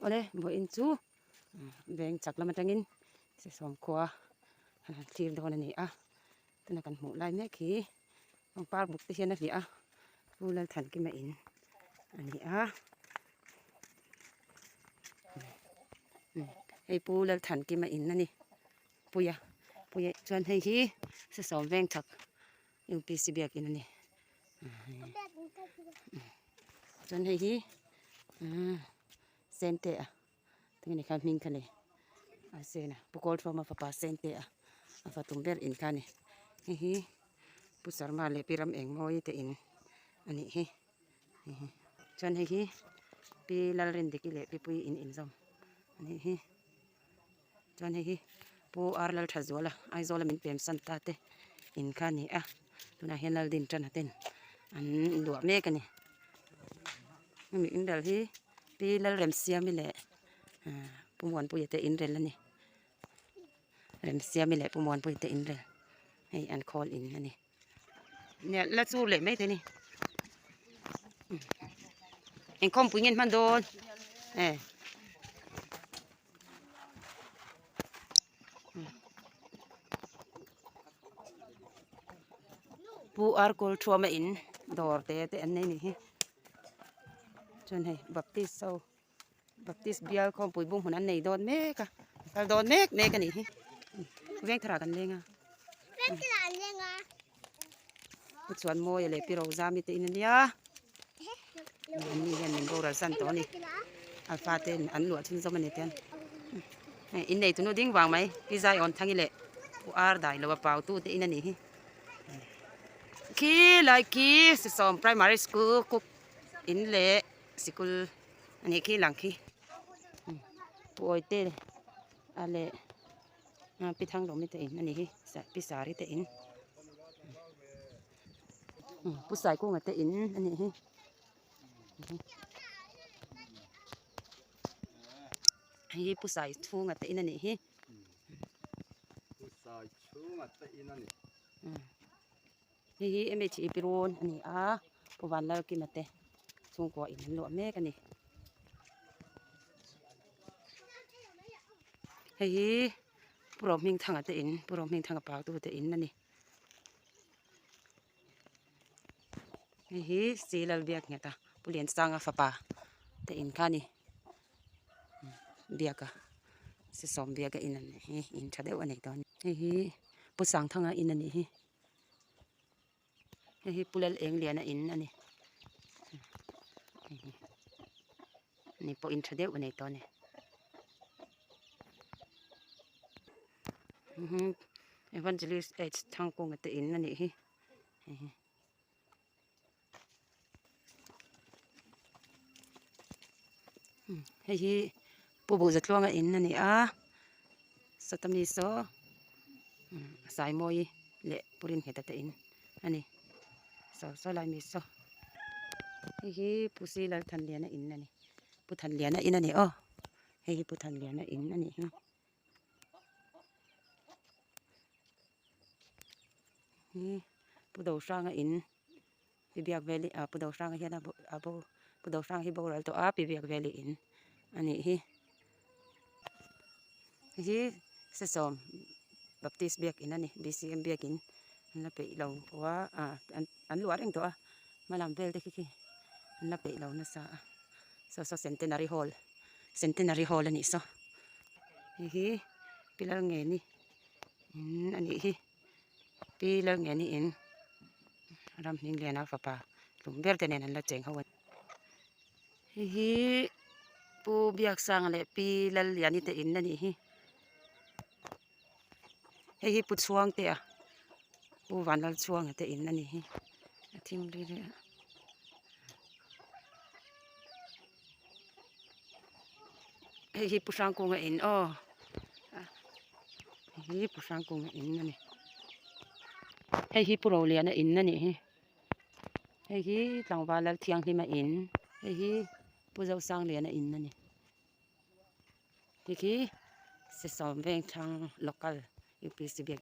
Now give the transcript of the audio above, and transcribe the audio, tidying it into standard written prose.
Awle vawiin chu veng chak lam atangin sesawm khua thlir dawn a ni a tuna kan hmuh lai mek hi pangpar buk te hian a hliah a Pu Lalthankima in a ni a hei Pu Lalthankima in a ni Puia Puia chuan hei hi sesawm veng chak UPC biakin a ni chuan hei hi sente a tinge ni khan hming kha nei a sen a pu kawlthawma fapa sente a a fa tum ber in kha a ni hei hi pu sarma leh pi ram eng mawi te in a nih hi chuan hei hi pi lalrindiki leh pi pui in inzawm a nih hi. Chuan hei hi Pu Ar Lalthazuala Aizawla min pem san ta te in kha a ni a tunah hian Laldin Tana ten an luah mek a ni hemi inrel hi Pi Lalremsiami leh Pu Muanpuia te inrel a ni Remsiami leh Pu Muanpuia te inrel hei an khawl in a ni. Nia la chur leh mai thei ni inkhawm pui nge an hman dawn e pu ar kawl thuama in dawr te te an nei ni hi chuan hei baptist ho baptist bial khawmpui bung hmun an nei dawn mek a kal dawn mek mek a nih hi veng thar ah kan leng a pu chuan mawia leh pi rozami te in ania an ni hian min boral san tawh a ni alpha te an luah chhun zawm a ni tian hei in nei tunu ding vang mai pi zaiawn thangi leh pu ar dai lo a pau tu te in a nih hi khi lai khi sisawm primary school cook in leh sikul a nih khi lang khi puawi te a leh pi thangdawmi te in a nih hi pi sari te in pu saikunga te in a nih hi hei hi pu sai chhunga te in a nih hi pu sai chhunga te in a ni Hei hi MHE pi rawn a ni a, Pu Vanlalkima te chhungkua in an luah mek a ni. Hei hi Pu Rohmingthanga te in, Pu Rohmingthanga pautu te in a ni. Hei hi Si Lalbiakngheta Pu Liansanga fapa te in kha a ni. Biaka sisawm biaka in a nih hi in tha deuh a nei dawn. Hei hi Pu Sangthanga in a nih hi. Hei hi Pu Lal Eng Liana in a ni. Hei hi ni pawh in tha deuh a nei tawh a ni. Evangelist H Thangkunga te in a nih hi. Hei hi. Hei hi Pu Buhzatluanga in a ni a sawta mi saw Saimawi leh Pu Rinhmeta te in a ni saw saw lai mi saw hei hi Pu Silalthanliana in a ni Pu Thanliana in a ni aw hei hi Pu Thanliana in a nih hi. Hi Pu Dohranga in Pi Biakveli ah Pu Dohranga hian a a bo Pu Dohranga hi boral tawh a Pi Biakveli in a nih hi. Hei hi Sesawm Baptist biakin a ni BCM biakin an la peih lo a ah an luah reng tawh a hmalam vel te khi khi an la peih lo nasa a saw saw Centenary Hall Centenary Hall a nih saw. Hei hi Pi Lalngeni in a nih hi Pi Lalngeni in Ramhmingliana fapa tlum ber te nen an la cheng ho a ni. Hei hi Pu Biaksanga leh Pi Lalliani te in a nih hi. Hei hi Pu Chhuangtea Pu Vanlalchhuanga te in a nih hi a thim ri ri a. Hei hi Pu Hrangkunga in aw hei hi Pu Hrangkunga in a ni hei hi Pu Roliana in a nih hi hei hi Tlangval Lalthianghlima in hei hi Pu Zosangliana in a ni hei khi Sesawm Vengthlang local U P C biak.